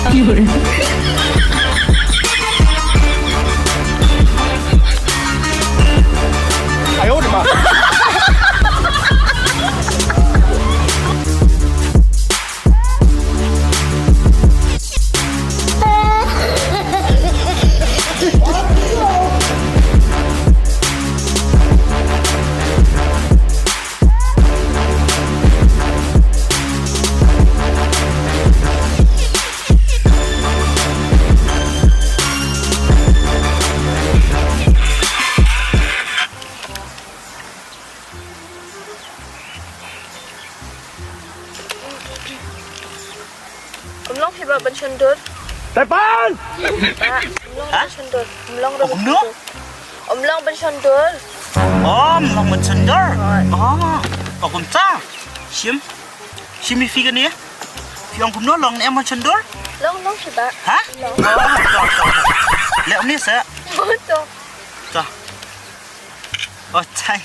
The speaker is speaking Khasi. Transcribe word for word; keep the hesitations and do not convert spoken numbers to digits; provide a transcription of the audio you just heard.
Ym long phi ba ban shon dur. Tepan! Ba, ym long ban shon dur. Ym long ruh ban shon dur. Ym long ban shon dur. Oh, ym long ban shon dur. Oh, kumta. Shim. Shim ïa phi kane. Phi ong kumno long ne em ban shon dur? Long, long phi ba. Ha? Long. Oh, to, to, to. Leh uni sa. Oh, to. To. Oh, tai.